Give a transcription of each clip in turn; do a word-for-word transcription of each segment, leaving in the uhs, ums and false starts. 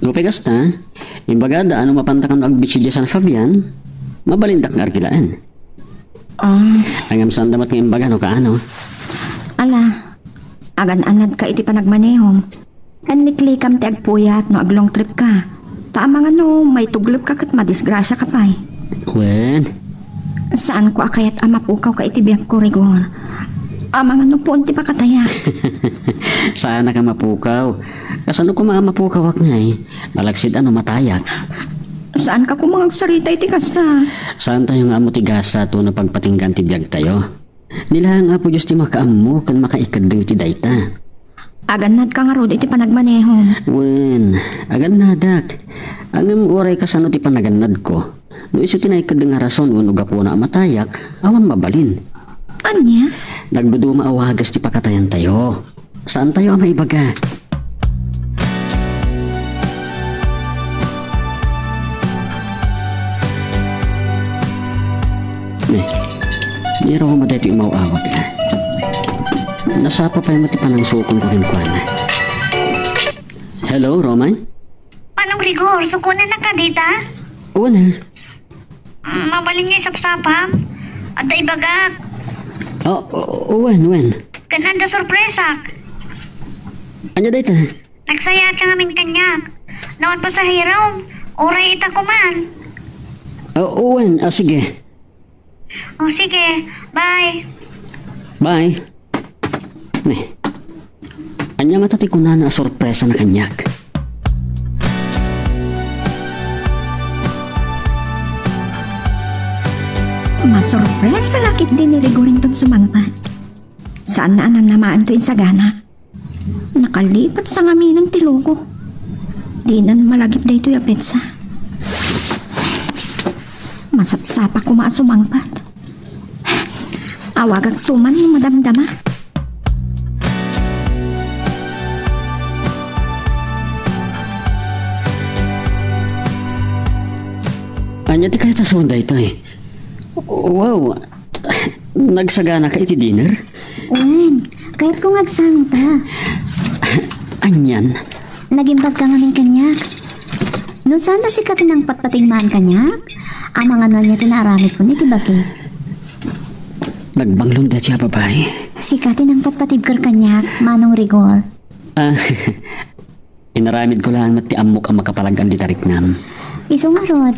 Nupay kasta, imbagada a no mapantakon nga agbitsi idiay San Fabian, mabalindak nga arkilaen. Ah. Ngem saanda met nga imbaga no kaano. Ala, agan-anadka iti panagmanehom. Inliklikam ti agpuyat no ag-long trip ka. Ta amangan no maituglepka ket madisgrasiaka pay. Wen. Saanko a kayat a mapukawka iti biagko, Rigor. Amangan no puon ti pakatayak. Saanak a mapukaw. Kasano koma a mapukawak ngay? Malaksid a no matayak. Saanka koma nga agsarita iti kasta? Saantayo nga ammo ti gasat wenno pagpatinggaan ti biagtayo. Ni laeng Apo Dios ti makaammo ken makaikeddeng iti dayta. Agannadka ngarud iti panagmanehom. Wen, agannadak. Ngem uray kasano ti panagannadko? No isu ti naikeddeng a rason wenno gapuna a matayak, awan mabalin. Ania? Nagduduma a wagas ti pakatayantayo. Saantayo a maibaga. Ne, ni Roma daytoy imaw-awag. Nasapa pay met ti panangsukonko kenkuana. Hello, Roma? Manong Rigor, sukonannaka dita? Wen a. Mm, mabalin nga isapsapam? Adda ibagak. Oh, oh, wen, wen. Ken adda sorpresak. Ania dayta? Nagsayaatka ngamin kaniak. Awan pasaherom. Uray ita koman. Oh, wen. Ah, sige. Oh, sige. Bye. Bye. Ne. Ania ngata ti kunana a sorpresana kaniak? Masorpresa la ketdi ni Rigor inton sumangpet. Saanna a namnamaen toy insagana. Nakalipat sa ngamin ti logo. Dinan malagip daytoy a petsa. Masapsapa koma a sumangpet. Awagakto man no madamdama. Ania ti kayat a sawen daytoy? Wow, nagsaganaka iti dinner? Wen, kayatko nga agsangota. Anian? Nagimbagka ngamin kaniak. No saan a sika ti nangpatpatigmaan kaniak, amangan no ania ti naaramidkon iti bagi. Nagbanglon daytoy a babai. Sika ti nangpatpatibker kaniak, Manong Rigor. Ah, inaramidko laeng met ti ammok a makapalag-an dita riknam. Isu ngarud.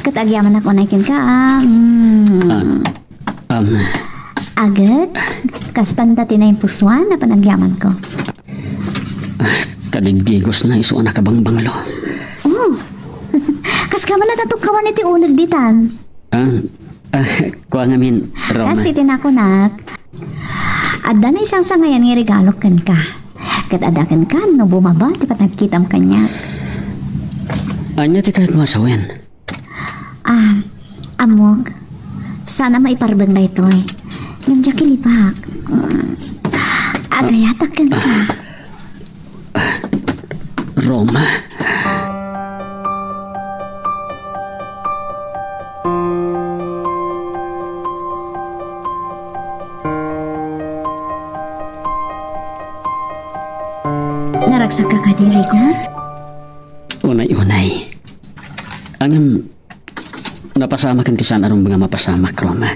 Ket agyamanak unay kenka, ah. Mm. Ah, um. Aget, kasta ti naimpusoan a panagyamanko. Ah, kadigdigos na isu a nakabangbanglo. Oh, kas ka man a natukkawan iti uneg ditan. Ah, ah, kua ngamin, Roma. Kas iti nakunak, adda naisangsangayan nga regalo kenka. Ket adda kenka no bumaba ti panagkitam kaniak. Ania ti kayatmo a sawen? Ah, ammok, saan a maiparbeng daytoy. Ngem diak ilibak. Mm. Agayatak kenka. Roma. Naragsakka kadi, Rico? Unay-unay. Ngem, napasamaken ti saan a rumbeng a mapasamak, Roma.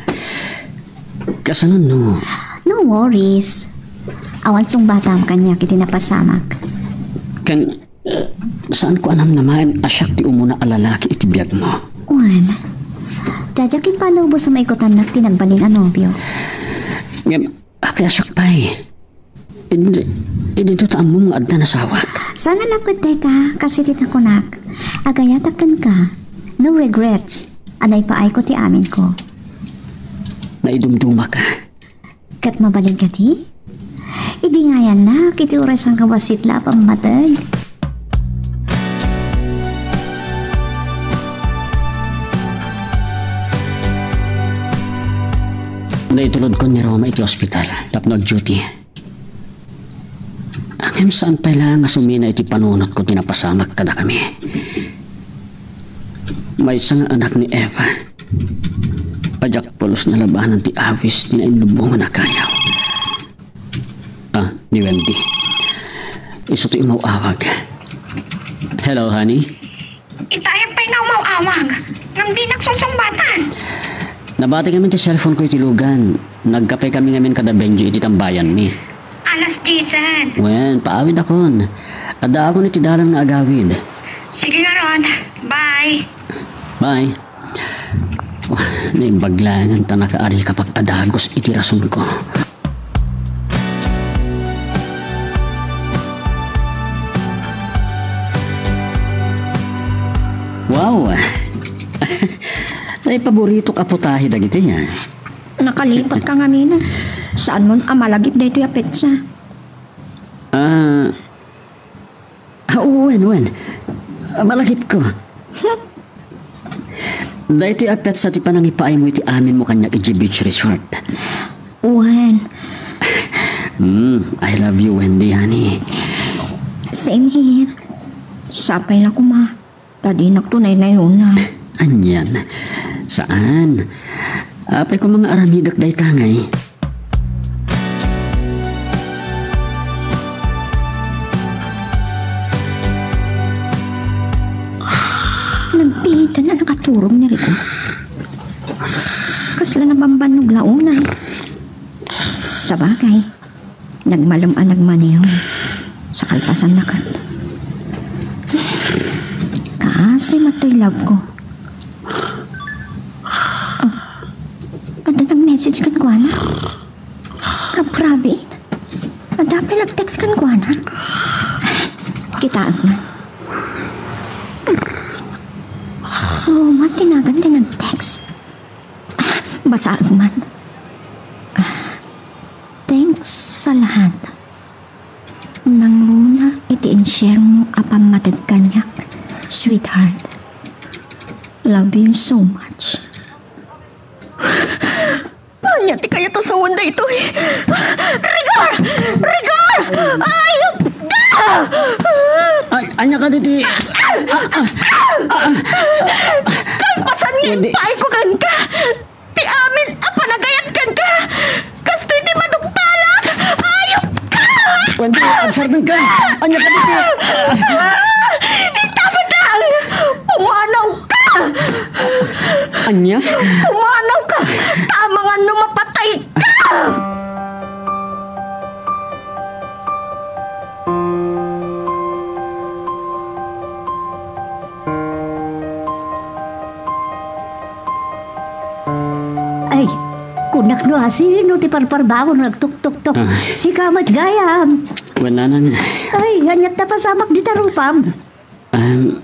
Kasano no? No worries. Awan sungbatam kaniak iti napasamak. Ken, eh, saanko a namnamaen a siak ti umuna a lalaki iti biagmo? Wen, diak impalubos a maikutannak ti nagbalin a nobio. Ngem, apay a siak pay? Idi, idi ta ammom nga adda nasawak. Saan a lapud dayta, kas iti nakunak, agayatak kenka. No regrets, a naipaayko ti aminko. Naidumdumaka. Ket mabalin kadi? Ibingayannak iti uray sangkabassit la a pammateg. Naitulodkon ni Roma iti ospital tapno ag-duty. Ngem saan pay laeng a sumina iti panunotko ti napasamak kadakami. Maysa nga anak ni Eva a diak pulos nalabanan ti awis ti naimbunga a kayaw. Ah, ni Wendy. Isu ti imaw-awag. Hello, honey. Itayag pay nga umaw-awag. Ngem dinak sungsungbatan. Nabati kami ti cellphone ko iti lugan. Nagkape kami ngamin kada Benji iti tambayanmi. Alas diesen. Wen, paawidakon. Addaakon iti dalan nga agawid. Sige ngarud. Bye. Bye. Naimbag laengen ta nakaarikapak a dagus iti rasonko. Wow! Ay, paboritok a putahe dagiti, ah. Nakalipatka ngamin. Saanmon a malagip daytoy a petsa? Ah, Ah, wen, wen. Ah, malagipko. Daytoy a petsa ti panangipaaymo iti aminmo kaniak iti beach resort. Wen. Hmm, I love you, Wendy, honey. Same here. Sapay la koma. Ta dinak to naynayona. Anian? Saan? Apay koma nga aramidek dayta ngay? Nagpitan a nakaturog ni Rico. Kasla nabambannog la unay. Sabagay, nagmalem a nagmaneho. Sa kalpasanna ket, kaasi met toy love ko. Ah, adda nag-message kenkuana. Rabrabi. Adda pay nag-text kenkuana. Kitaek man. Roma ti nagan ti nag-text. Basaek man. Thanks sa lahat. Nangruna iti insyerno a pammated kaniak, sweetheart. Love you so much. Ania ti kayat a sawen daytoy? Rigor! Rigor! Ay! Ay, ania kadi ti, ah, ah, ah, ah. Kalpasan nga Wendy. Impaay ko kenka ti amin a panagayat kenka. Kastoy ti maduktalak. Ayupka! Wendy, agsardengka. Ania kadi ti? Ita met lang! Pumanawka! Ania? Pumanawka! Ta amangan no mapatayka! Ay, kunak no asino ti parparbaon nga agtuktuktok. Ah. Sika met gayam. Wen, nanang. Ay, aniat napasamak dita rupam? Um,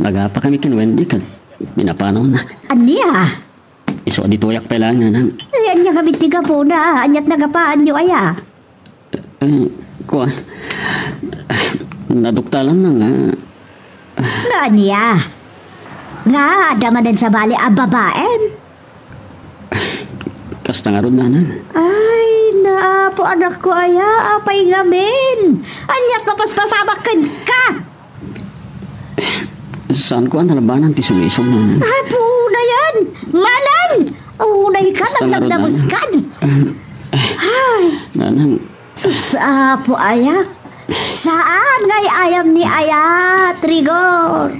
nagapa kami ken Wendy ket pinapanawnak. Ania? Isu a ditoyak pay laeng, nanang. Ay, ania ngamin ti gapuna? Aniat nagapaanyo aya? Eh, kua, naduktalanna nga. Nga ania? Nga, adda manen sabali a babaem? Kasta ngarud, nanang. Ay, naapo, anakko aya, apay ngamin? Aniat mapaspasamak kenka? Saanko a nalabanan ti sumisom, nanang. Apo, unayan! Manang! Unay ka, basta nga nagdamdamos ron, nanang. Ay! Nanang. Sus, apo, ayak. Saan ngay ayam ni ayat, Rigor?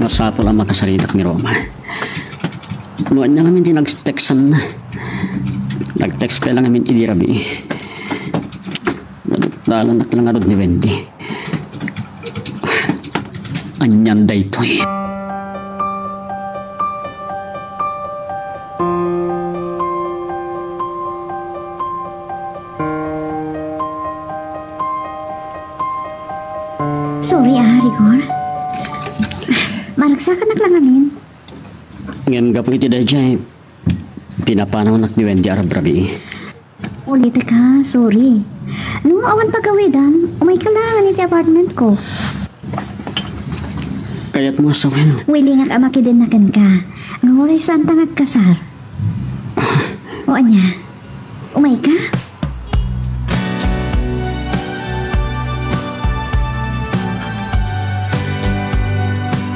Masapul a makasaritak ni Roma. No ania ngamin ti nagtextan na. Nag-text pay lang ngamin idi rabii. Naduktalan ak lang ngarud ni Wendy. Anian daytoy? Sorry, ah, Rigor. Maragsakanak lang ngamin. Ngem gapu iti daydiay, pinapanawnak ni Wendy a rabrabii. Ulitek, sorry. No awan pagawidam, umayka laeng iti apartment ko. Kayatmo a sawen? Willingak a makidenna kenka. Nga uray saanta nga agkasar. O ania? Umayka?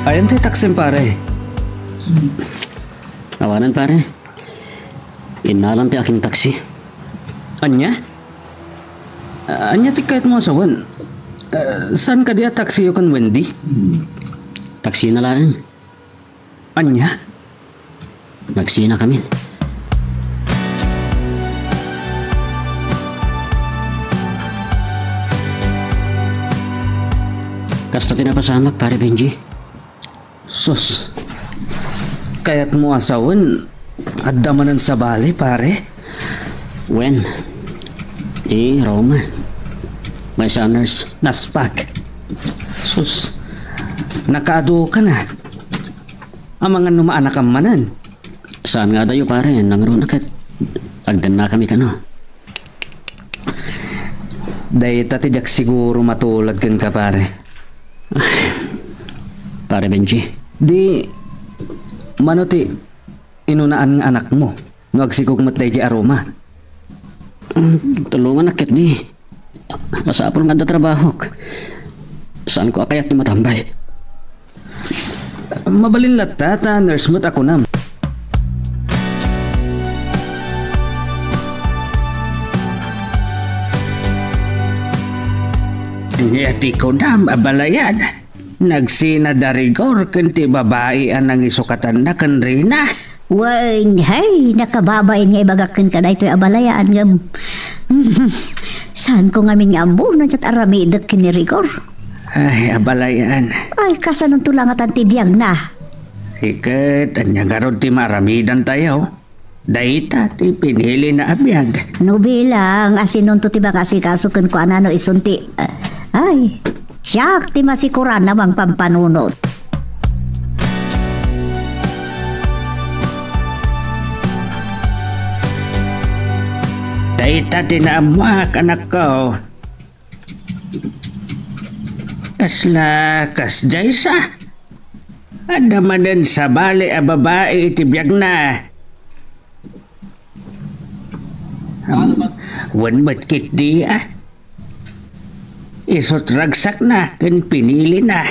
Ayan ti taksim, pare. Awanan, pare. Innalan ti aking taksi. Ania? Ah, ania ti kayatmo a sawen? Ah, saan kadi a taksiyo ken Wendy? Taksina laeng. Ania? Nagsinakamin. Kasta ti napasamak, Pare Benji. Sus, kayatmo a sawen, adda manen sabali, pare? Wen, ni Roma. Maysa a nurse. Naspak. Sus, nakaadukana. Amangan no maanakam manen. Saan nga adayo, pare, nangruna ket agdennakami kano. Dayta ti diak siguro matulad kenka, pare. Pare Benji. Di, mano ti inunaan nga anakmo no agsikog met daydi a Roma? Mm, tulongannak ketdi. Masapul nga adda trabahok. Saanko a kayat ti matambay. Mabalin latta ta nurse met a kunam. Ania ti kunam, abalayan? Nagsina da Rigor ken ti babai a nangisukatanna ken Rina. Wen, hay, nakababain nga ibagak kenka daytoy, abalayan, ngem saanko ngamin nga ammo no diak aramidek ken ni Rigor. Ay, abalayan. Ay, kasanonto la ngatan ti biagna? Iket, ania ngarud ti maaramidantayo? Dayta ti pinilina a biag. No bilang, asinonto ti mangasikaso kenkuana no isun ti, ay, siak ti masikuran a mangpampanunot. Dayta ti naammoak, anakko. Kasla kasdiay sa? Adda manen sabali a babai iti biagna. Wen met ketdi, a? Isut' ragsakna ken pinilina.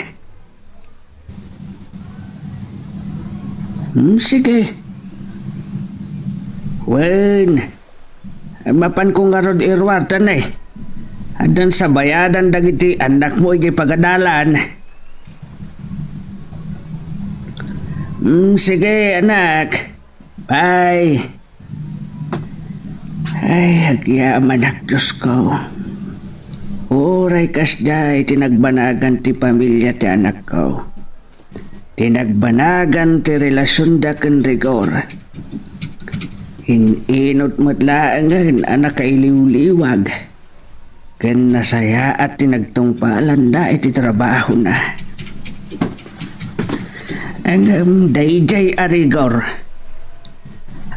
Hmm, sige. Wen, mapanko ngarud iruar, ta ne, addan sa bayadan dagiti annakmo idiay pagadalan. Hmm, sige, anak. Bye. Ay, agyamanak, Diosko. Uray kasdiay ti nagbanagan ti pamilia ti anakko. Ti nagbanagan ti relasionda ken Rigor. In-inut met laengen a nakailiwliwag ken nasayaat ti nagtungpalanna iti trabahona. Ngem daydiay a Rigor,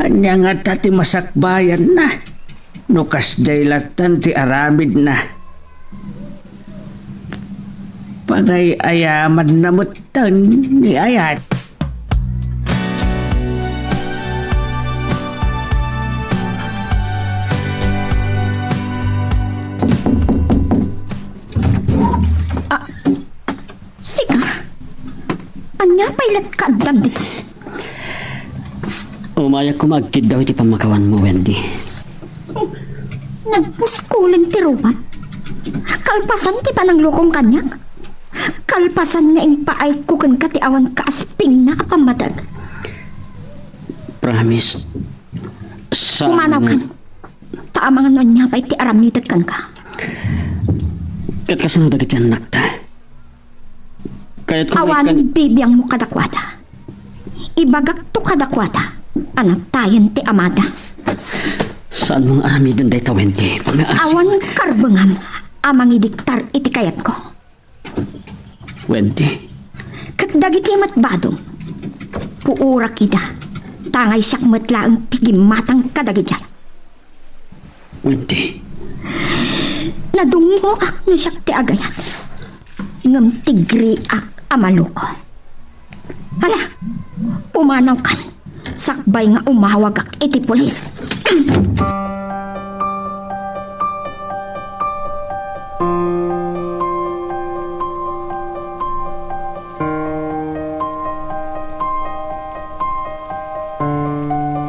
ania ngata ti masakbayanna no kasdiay lattan ti aramidna? Pagay-ayamanna metten ni ayat. Ah, sika? Ania pay latka addan ditoy? Umayak koma agkiddaw iti pammakawanmo, Wendy. Nagpuskulen ti ruam. Kalpasan ti pananglokom kaniak. Kalpasan nga impaayko kenka ti awan kaaspingna a pammateg. Promise. Saan Pumanaw nga kan. Ta amangan no ania pay ti aramidek kenka. Ket kasano dagiti annakta? Kayatko nga Awanen ikkan- bibiangmo kadakuada. Ibagakto kadakuada a natayen ti amada. Saanmo nga aramiden dayta, Wendy? Pangaasi. Awan karbengam a mangidiktar iti kayatko. Wendy. Ket dagiti met badom, puorak ida, tangay siak met laeng ti gimmatang kadagiti. Wendy. Nadungngoak no siak ti agayat, ngem tigriak a maloko. Hala, pumanawkan, sakbay nga umawagak iti pulis.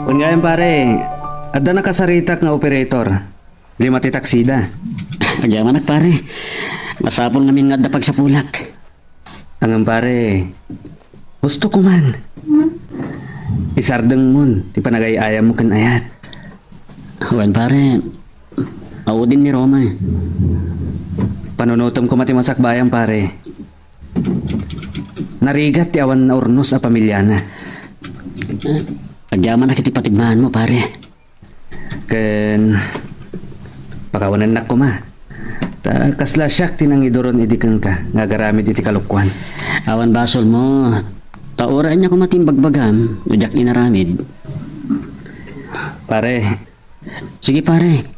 Wen gayam, pare, Adda nakasaritak nga operator. Lima ti taksida. Agyamanak, pare. Masapul ngamin nga adda pagsapulak. Ngem, pare, husto ko man. Isardengmon ti panagay-ayammo ken Ayat. Wen, pare, audin ni Roma. Panunotem koma ti masakbayan, pare. Narigat ti awan naurnos a pamiliana. Agyamanak iti patigmaanmo, pare. Ken pakawanennak koma. Ta kasla siak ti nangiduron idi kenka nga agaramid iti kalokuan. Awan basolmo. Ta uray ania koma ti imbagbagam no diak inaramid. Pare. Sige, pare.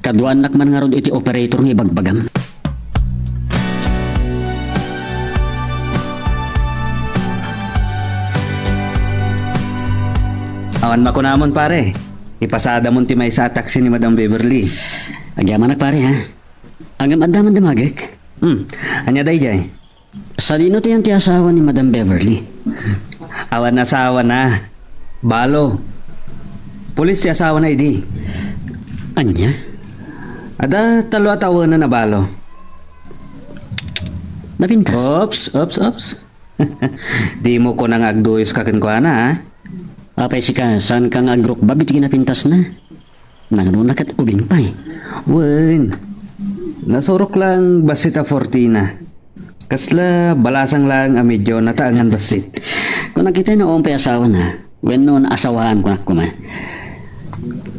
Kaduaannak man ngarud iti operator nga ibagbagam. Awan makunamon, pare. Ipasadamon ti maysa a taksi ni Madam Beverly. Agyamanak, pare, ha? Ngem adda man damagek? Hmm. Ania daydiay? Sadino ti yan ti asawa ni Madam Beverly? Awan asawana. Balo. Pulis ti asawana idi. Ania? Adda tallo a tawenan a balo. Napintas? Oops, oops, oops. Dimo kuna nga agduyoska kenkuana, ha? Apay sika, saanka nga agrukbab iti kinapintasna? Nangruna ket ubing pay. Wen, nasurok lang bassit a fortina. Kasla balasang lang a medio nataengan bassit. Kunak iti no umpay asawana, wenno naasawaan kunak koma.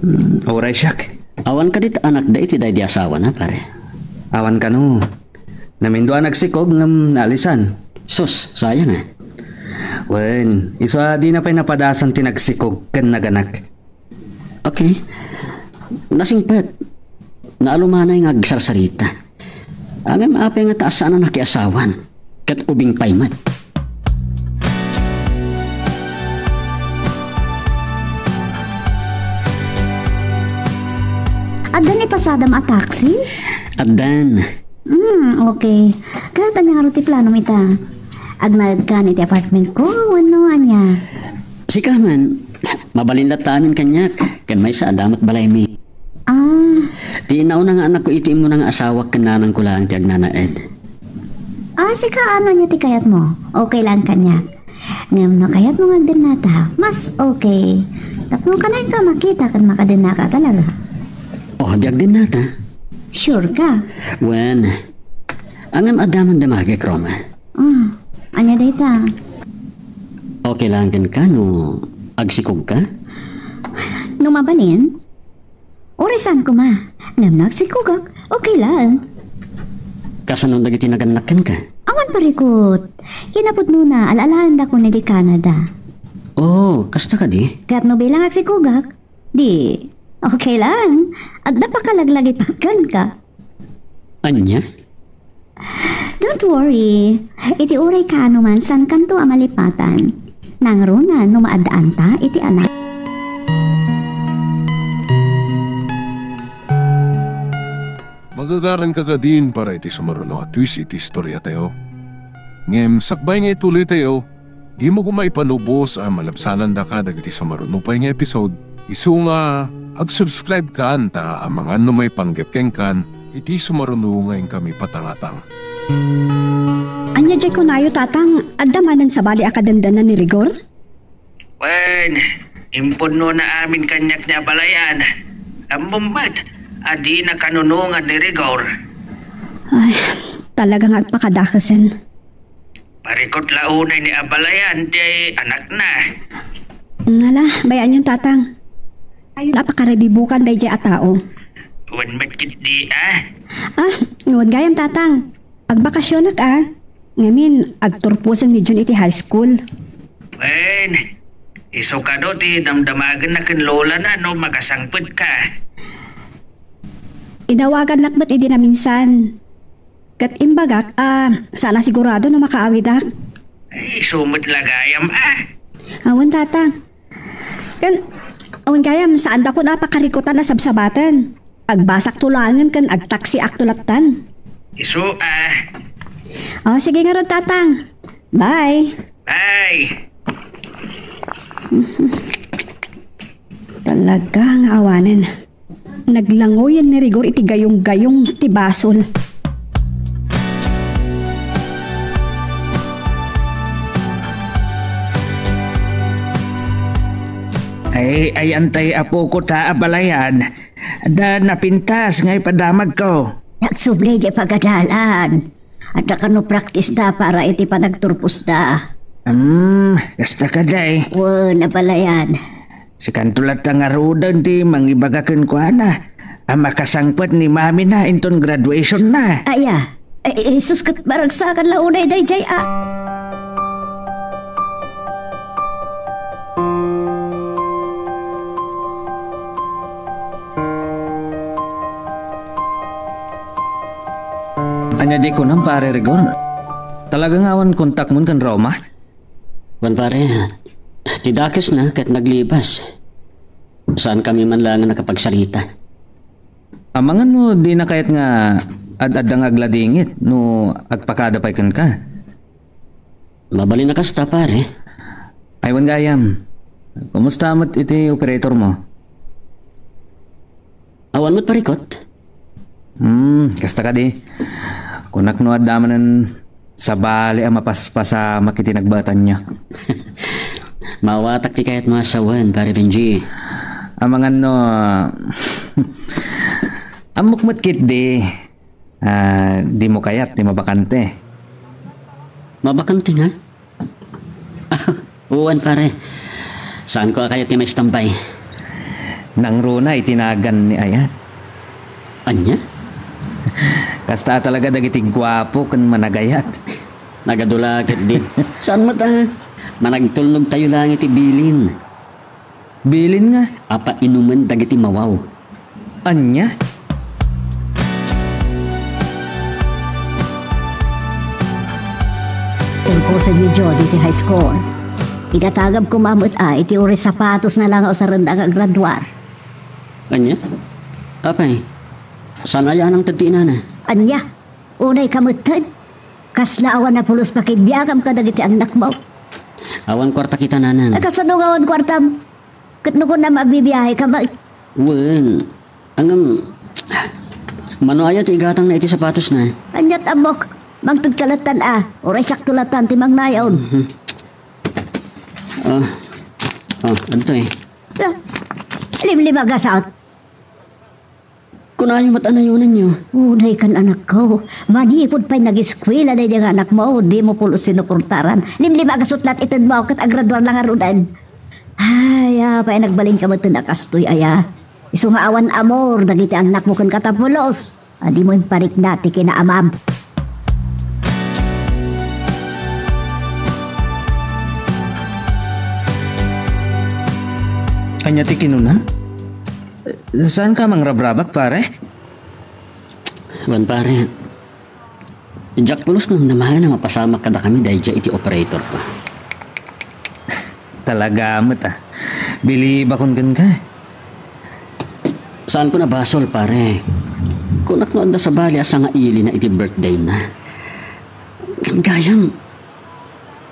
Hmm, uray siak. Awan kadi ta anakda iti daydi asawana, pare? Awan kano. Namindua a nagsikog ngem naalisan. Sus, sayang, ah. Wen, isu a dina pay napadasan ti nagsikog ken naganak. Okay. Nasingpet. Naalumanay nga agsarsarita. Ngem apay nga ta saan a nakiasawan? Ket ubing pay met. Addan ipasadam a taksi? Addan. Hmm, okay. Ket ania ngarud ti planom ita? Agnaedkan iti apartment ko wenno ania? Sika man, mabalin latta amin kaniak, ken maysa adda met balaymi. Ah. Ti nauna nga anakko iti immuna nga asawak ken nanangko laeng ti agnanaed. Ah, sika, ano ania ti kayatmo? Okay lang kaniak. Ngem no kayatmo nga agdennata, mas okay. Tapno kanayon ka makita ken makadennaka talaga. Oh, di agdennata. Sure ka? Wen, ngem adda man damagek, Roma. Ah, ania dayta? Okay lang kenka no agsikog ka? No mabalin? Uray saan koma. Ngem no agsikogak, okay lang. Kasano dagiti nagannak kenka? Awan parikut. Kinapudnona, al-alaendakon idi Canada. Oh, kasta kadi? Ket no bilang agsikogak, di, okay lang. Adda pakalaglagipak kenka. Ania? Don't worry. Iti uray kaano man, saankanto a malipatan. Nangruna no maaddaanta iti anak. Magagaranka kadin para iti sumaruno a twist iti istoriatayo. Ngem sakbay nga ituloytayo, dimo koma ipanubos a malabsanandaka dagiti sumaruno pay nga episode, isu nga ag-subscribe kan ta amangan no maipanggep kenkan iti sumaruno nga inkami patangatang. Ania diay kunayo, Tatang? Adda manen sabali a kadendenan ni Rigor? Wen, impudnona amin kaniak ni Abalayan. Ammom met a dina kanunongan ni Rigor. Ay, talaga nga agpakadakesen. Parikut la unay ni Abalayan diay anakna. Ngala, bay-anyon, Tatang. Ayon a pakaredibukan daydiay a tao. Wen met ketdi, ah? Ah, wen gayam, Tatang. Agbakasionak, ah. Ngamin, agturposen ni Jun iti high school. Wen, isu kano ti damdamagenna ken lolana no makasangpetka. Inawagannak met idi naminsan. Ket imbagak a saan a sigurado no makaawidak. Ay, isu met la gayam, ah. Awan, Tatang. Ken, awan gayam, saandakon a pakarikutan a sabsabaten. Agbasakto laengen ken agtaksiakto lattan. Isu, ah. Oh, sige ngarud, Tatang. Bye. Bye. Talaga nga awanen. Naglangoyen ni Rigor iti gayong-gayong ti basol. Ay, ay, antay apoko ta a balayan. Da napintas nga ipadamagko. Nagsubli di pagadalan. Adda kano practice da para iti panagturpos da. Hmm, kasta ka, day. Wen, a balayan. Sikanto latta ngaruden ti mangibaga kenkuana a makasangpet ni mami na inton graduation na. Aya, eh, eh, sus, ket maragsakan la unay daydiay a. Ania di kunam, Pare Rigor? Talaga nga awan kontakmon ken Roma? Wen, pare, ti dakesna ket naglibas. Saankami man laeng a nakapagsarita. Amangan no dina kayat nga ad-adda nga agladingit no agpakada pay kenka? Mabalin a kasta, pare. Ay, wen gayam. Kumusta met iti operator mo? Awan met parikot? Hmm, kasta kadi. Kunak no adda manen sabali a mapaspasamak iti nagbaetanyo. Maawatak ti kayatmo a sawen, Pare Benji. Amangan no, ammok met ketdi. Ah, dimo kayat ti mabakante? Mabakante nga? Wen, pare. Saanko a kayat ti maistambay. Nangruna iti nagan ni Ayat. Ania? Kasta talaga dagiti guapo ken managayat. Nagadu la ketdi. Saan met a? Managtulnogtayo laeng iti bilin. Bilin nga? Apainumen dagiti mawaw. Ania? Ulposen ni Jody ti high school. Igatagab koma met a iti uray sapatosna la nga usarenda nga aggraduar. Ania? Apay, saan aya a nangted ti inana? Ania? Unay ka metten? Kasla awan a pulos pakibiagam kadagiti annakmo? Awan kuarta kita, nanang. Ay, kasano nga awan kuartam? Ket no kunam agbibiahe ka met? Wen, ngem, mano aya ti igatangna iti sapatosna? Ania't ammok, mangted ka lattan a, uray sakto lattan ti mangnayon. Mhm. Ah, ah, adtoy. Ah, limlimagasat. Kunayo met a nayonanyo. Unay kan, anakko. Manipud pay nagiskuela daydiay nga anakmo, dimo pulos sinuportaran. Limlimagasat la't itedmo ket agraduar la ngaruden. Ay, apay a nagbalinka metten a kastoy aya. Isu nga awan amor dagiti annakmo kenka ta pulos a dimo imparikna ti kinaamam. Ania ti kinuna? Saanka mangrabrabak, pare? Wen, pare. Diak pulos namnamaen a mapasamak kadakami daydiay iti operatorko. Talaga met a. Bilibakon kenka. Saanko a basol, pare. Kunak no adda sabali a sangailina iti birthdayna. Ngem gayam,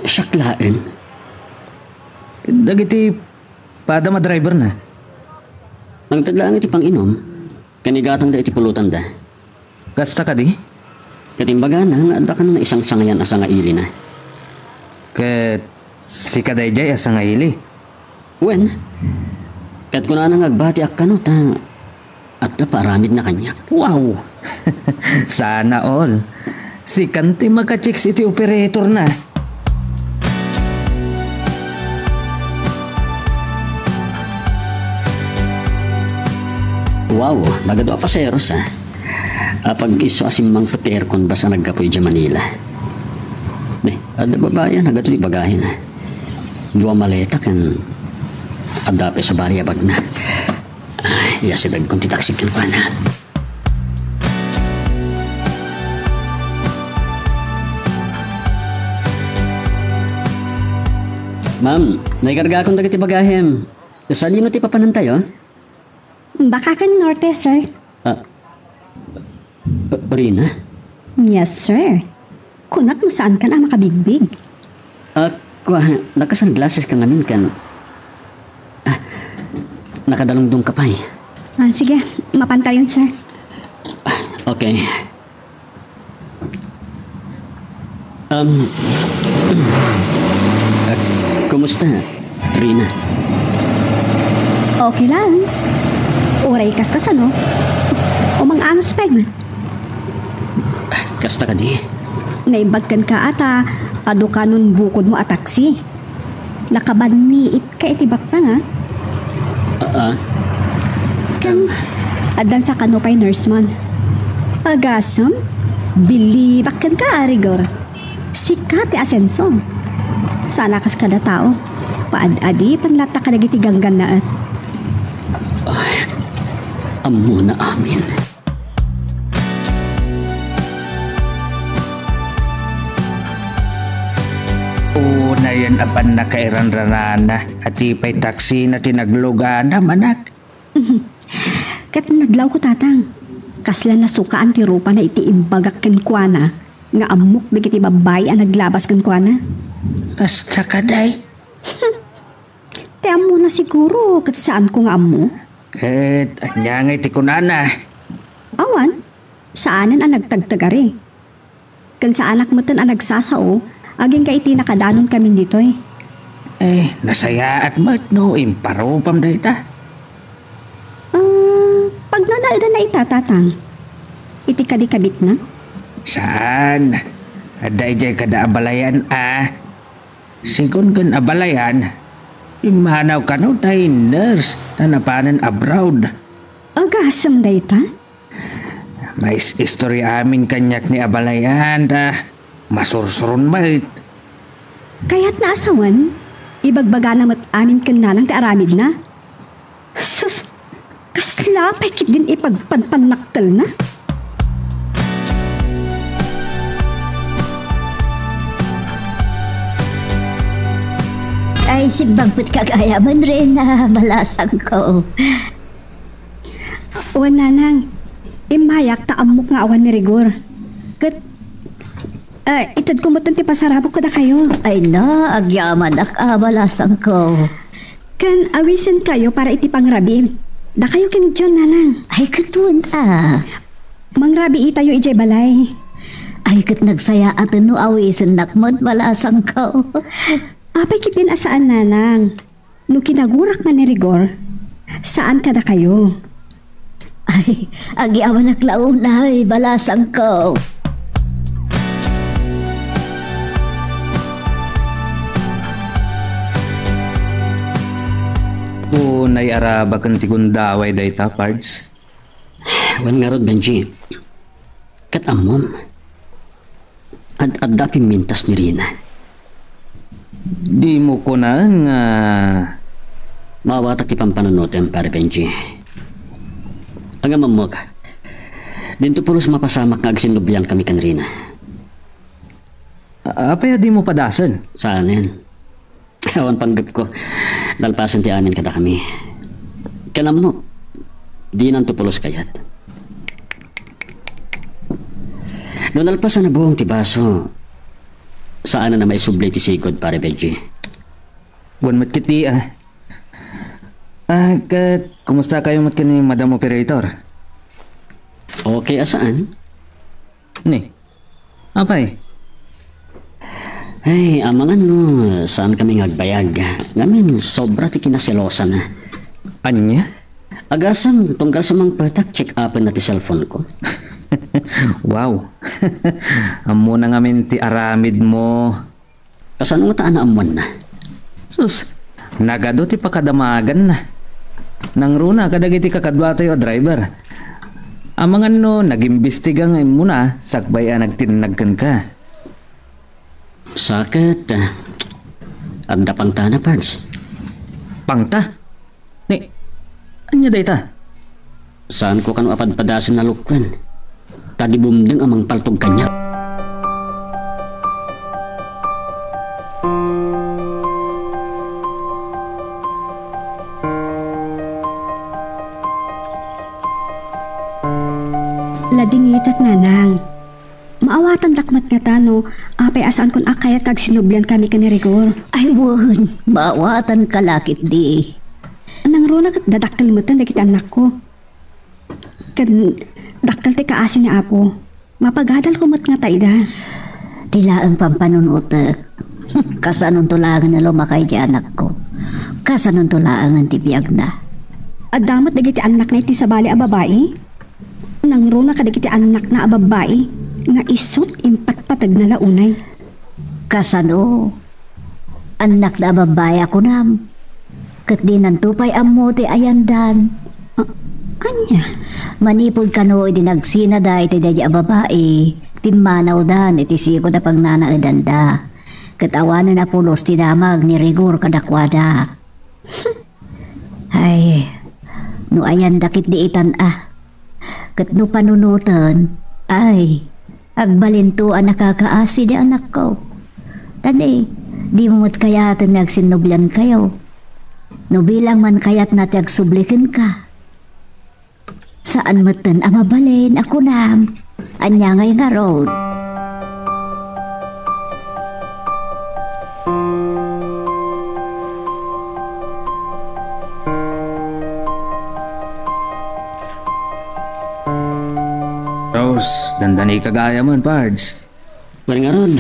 siak laeng. Dagiti padam a driverna. Nangted laeng iti panginom, ken igatangda iti pulotanda. Kasta kadi? Ket imbagana nga adda kano naisangsangayan a sangailina. Ket sika daydiay a sangaili? Wen. Ket kunana nga agbatiak kano ta adda paaramidna kaniak. Wow! Sana all. Sikan ti maka-chicks iti operatorna. Wow, nagadu a paseros, ah. Apag-isu a simmangpet ti aircon basta naggapu idiay Manila. Ne, adda babai a nagadu ti bagahen, ah. Dua maleta ken adda pay sabali a bagna. Ay, iyasidegkon ti taksi kenkuana. Ma'am, naikargakon dagiti bagahem. Sadino ti papanantayo? Bakaken Norte, sir. Ah, Rina? Yes, sir. Kunak no saankan a makabigbig. Ah, kua, naka-sunglasses ka ngamin kan. Ah, Nakadalungdong ka pay. Ah, sige, mapantayon, sir. Okay. Um, ah, kumusta, Rina? Okay lang. Uray kas kasano? Umang-angas pay man. Kasta kadi? Naimbag kenka ata, adu kanon bukodmo a taksi. Nakabanniit ka iti baktang, a? Aa. Ken, addan sakano pay nurse man. Agasem, bilibak kenka a Rigor. Sika ti asenso. Saan a kas kada tao. Paad-adipen latta kadagiti ganggannaet. Ay, ammona amin. Unayen a pannakairanranana, a ti pay taksina ti naglugana, manak. Ket nadlawko, Tatang. Kasla nasukaan ti rupana iti imbagak kenkuana nga ammok dagiti babbai a naglabas kenkuana. Kasta kadi? Ti ammona siguro ket saanko nga ammo. Ket ania ngay ti kunana? Awan, saanen a nagtagtagari. Ken saanak metten a nagsasao agingga iti nakadanonkamin ditoy. Eh, nasayaat met no imparupam dayta. Ah, pagnanaedanna ita, Tatang? Iti kadi kabitna? Saan. Adda idiay kada abalayan a. Sigun ken abalayan, pimmanaw kano tay nurse ta napanen abroad. Agasem dayta? Maistorya amin kaniak ni abalayan ta masursuron met. Kayatna a sawen, ibagbagana met amin ken nanang ti aramidna. Sus, kasla pay ketdin ipagpanpannakkelna? Ay, simbagpet ka gayam, Rina, balasangko. Wen, Nanang, immayak ta ammok nga awan ni Rigor. Ket, ah, itedko metten ti pasarabok kadakayo. Ay na, agyamanak a, balasangko. Ken awisenkayo para iti pangrabii. Dakayo ken John, Nanang. Ay, ket wen a. Mangrabiitayo idiay balay. Ay, ket nagsayaaten no awisennak met, balasangko. Apay ketdin a saan, Nanang? No kinagurak man ni Rigor, saan kadakayo. Ay, agyamanak la unay, balasangko. Unay arabaken ti gundaway dayta, Pards. Wen ngarud, Benji. Ket ammom, ad-adda a pimmintas ni Rina. Dimo kunaen nga maawatak ti pampanunotem, Pare Benji. Ngem ammok, dinto pulos mapasamak nga agsinnubliankami ken Rina. A-, apay a dimo padasen? Saanen? Awan panggepko. Nalpasen ti amin kadakami. Ken ammok, dinanto pulos kayat. No nalpas a nabuong ti baso, saanen a maisubli ti sigud, Pare Benji. Wen met ketdi, a. A, ket kumustakayo met ken ni Madam Operator? Okay a saan? Ni, apay? Ay, amangan no saankami nga agbayag. Ngamin, sobra ti kinaselosana. Ania? Agasem, tunggal sumangpetak, check-upenna ti cellphone-ko. Wow. Ammona ngamin ti aramidmo. Kasano ngata a naammoanna? Sus, nagadu ti pakadamaganna. Nangruna kadagiti kakaduatayo a driver. Amangan no nagimbestiga nga immuna sakbay a nagtinnag kenka. Sa ket, ah, adda pangtana, Pards. Pangta? Ni, ania dayta? Saanko kano a padpadasen a lukon, ta di bumdeng a mangpaltog kaniak. Ladingitak, Nanang. Maawatandak met ngata no apay a saankon a kayat nga agsinubliankami ken ni Rigor. Ay, wen, maawatanka la ketdi. Nangruna ket dadakkel metten dagiti annakko. Ket dakkel ti kaasi ni Apo. Mapagadalko met ngata ida. Ti laeng pampanunotek. Kasanonto laengen a lumaka iti anakko? Kasanonto laengen ti biagna? Adda met dagiti annakna iti sabali a babai? Nangruna kadagiti annakna a babbai nga isut' impatpategna la unay. Kasano? Annakna a babbai a kunam? Ket dinanto pay ammo ti ayandan. A-, ania? Manipud kano idi nagsinada iti daydi a babai, pimmanawdan iti sigud a pagnanaedanda. Ket awanen a pulos ti damag ni Rigor kadakuada. Ay, no ayanda ketdi itan a. Ket no panunoten, ay, agbalinto a nakakaasi di anakko. Tadi, dimo met kayaten nga agsinnubliankayo. No bilang man kayatna ti agsubli kenka. Saan metten a mabalin a kunam. Ania ngay ngarud? Rose, dandani ka gayamen, Pards. Wen ngarud,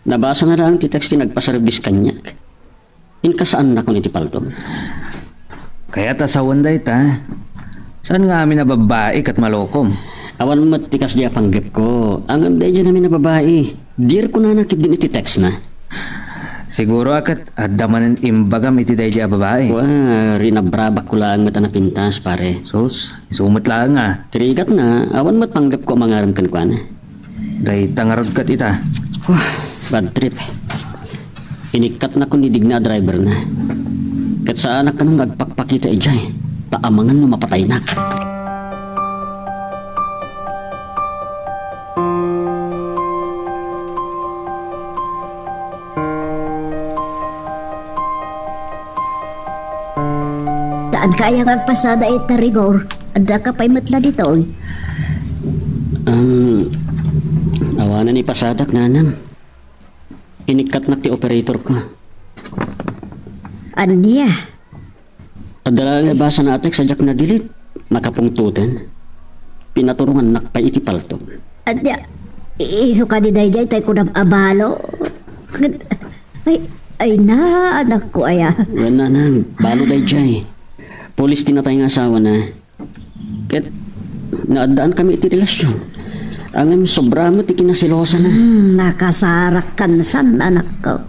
nabasa na lang ti text ti nagpaservice kaniak. Inka saannakon iti paltog. Kayat a sawen dayta. Saan nga amin a babbai ket malokom? Awan met ti kasdi a panggepko. Ngem daydiay amin a babbai. Diri kunana ketdin iti textna. Siguro a ket adda manen imbagam iti daydiay a babbai. Wa, rinabrabakko laeng met a napintas, pare. Sus, isu met laeng a. Ti rigatna, awan met panggepko a mangarem kenkuana. Dayta ngarud ket ita. Huh, bad trip. Inikkatnakon ni Digna a driverna. Ket saanak kano nga agpakpakita idiay, ta amangan no mapataynak. Saan ka aya nga agpasada ita, Rigor? Addaka pay met la ditoy. Um, awanan ipasadak, nanang. Inikkatnak ti operatorko. Ania? Adda laeng nabasa nga text a diak na-delete. Nakapungtoten. Pinaturongannak pay iti paltog. Ania? Isu kadi daydiay tay kunam a balo? Ay, ay na, anakko aya. Wen, nanang, balo daydiay. Pulis ti natay nga asawana. Ket naaddaankami iti relasion. Ngem sobra met ti kinaselosana. Hmm, nakasarak kansan, anakko.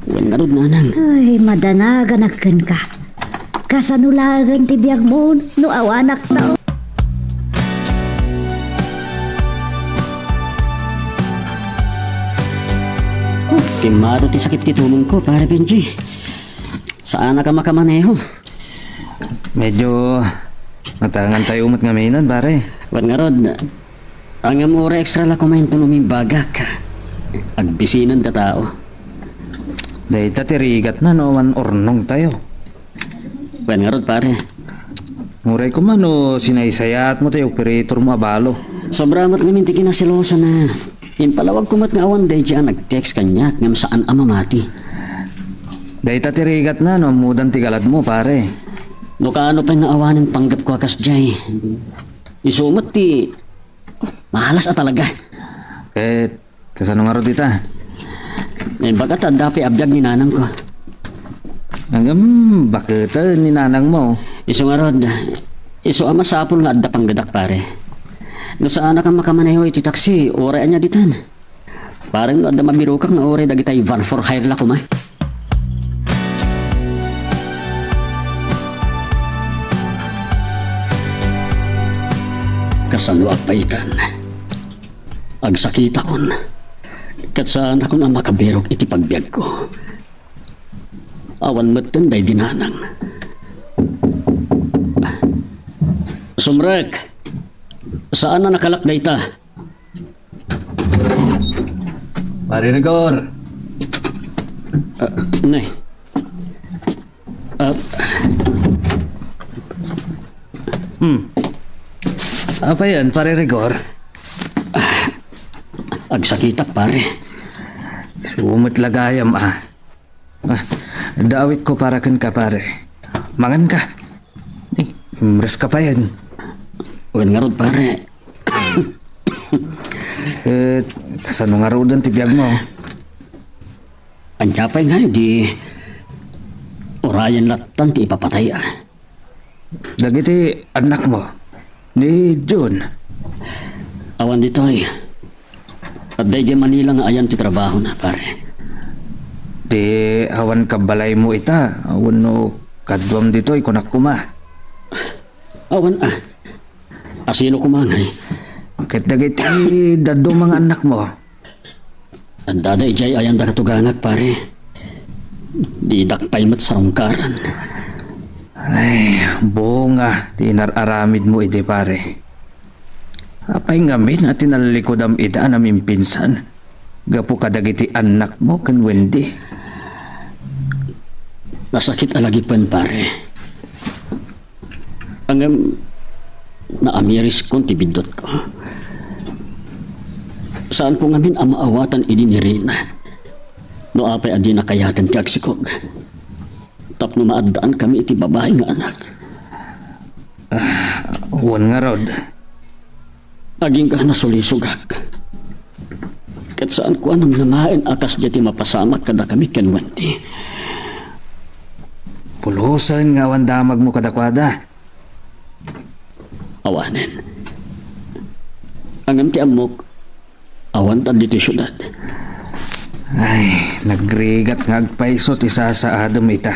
Wen ngarud, nanang. Ay, madanaganak kenka. Kasano laeng ti biagmo no awanak ta? Timmaro ti sakit ti tumengko, pare Benji. Saanak a makamaneho. Medyo natangan tayo met ngamin, pare. Wen ngarud, ngem uray extra la koma inton umimbagak. Agbisinen ta tao. Dayta ti rigatna no awan urnong tayo. Wen ngarud, pare. Uray koma no sinaysayaat mo ti operator mo a balo. Sobra met ngamin ti kinaselosana. Impalawag ko met nga awan daydiay a nag-text kaniak ngem saan a mamati. Dayta ti rigatna no ammodan ti galadmo, pare. No kaano pay nga awanen panggepko a kasdiay. Isu met ti malas a talaga. Ket kasano ngarud ita? Naimbag a ta adda pay a biag ni nanangko. Ngem baketen ni nanangmo? Isu ngarud, isu a masapul nga adda panggedak, pare. No saanak a makamaneho iti taksi, uray ania ditan. Pare, no adda mabirokak nga uray dagitay van for hire la koma. Kasano a paitan? Agsakitakon. Ket saanakon a makabirok iti pagbiagko. Awan metten daydi nanang. Sumrek! Saan a nakalak dayta? Pare Rigor. Ah, ne. Ah. Hmm. Apay yan, Pare Rigor? Agsakitak, pare. Sumet la gayam, ah. Ah, adda awitko para kenka, pare. Mangan ka. Eh, imres ka payen. Wen ngarud, pare. Eh, kasano ngaruden ti biagmo? Ania pay ngay di urayen lattan ti ipapatay, a? Dagiti annakmo, ni Jun. Awan ditoy. Adda idiay Manila nga ayan ti trabahona, pare. Di awan kabalaymo ita, wenno kaduam ditoy, kunak koma. Awan, a. Asino koma ngay? Ket dagiti dadduma nga annakmo. Addada idiay ayanda katugangak, pare. Didak pay met sarungkaran. Ay, bunga ti inar-aramidmo idi, pare. Apay ngamin a tinallikudam ida a namimpinsan gapu kadagiti annakmo ken Wendy? Nasakit a lagipen, pare. Ngem, naamiriskon ti biddutko. Saanko ngamin a maawatan idi ni Rina no apay a dina kayaten ti agsikog tapno maaddaan kami iti babai nga anak. Ah, wen ngarud. Agingga nasulisogak. Ket saanko a namnamaen a kasdiay ti mapasamak kadakami ken Wendy. Pulosen nga awan damagmo kadakuada. Awanen. Ngem ti ammok, awan ta ditoy siudad. Ay, nagrigat nga agpayso ti sasaadem ita.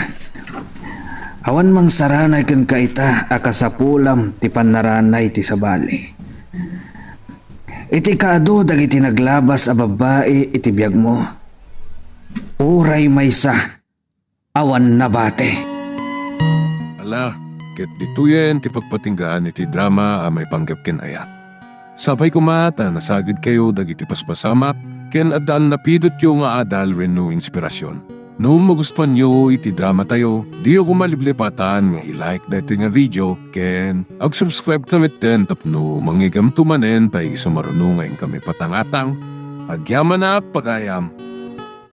Awan mangsaranay kenka ita a kasapulam ti pannaranay ti sabali. Iti kaadu dagiti naglabas a babbai iti biagmo, uray maysa, awan nabati. Ala, ket ditoyen ti pagpatinggaan iti drama a maipanggep ken ayat. Sapay koma ta nasagidkayo dagiti paspasamak ken adda annapidotyo nga adal wenno inspirasyon. No magustuanyo iti dramatayo, diyo koma liplipatan nga i-like daytoy nga video ken ag-subscribe ta metten tapno mangigamto manen ta isu maruno nga inkami patangatang. Agyamanak, pagayam!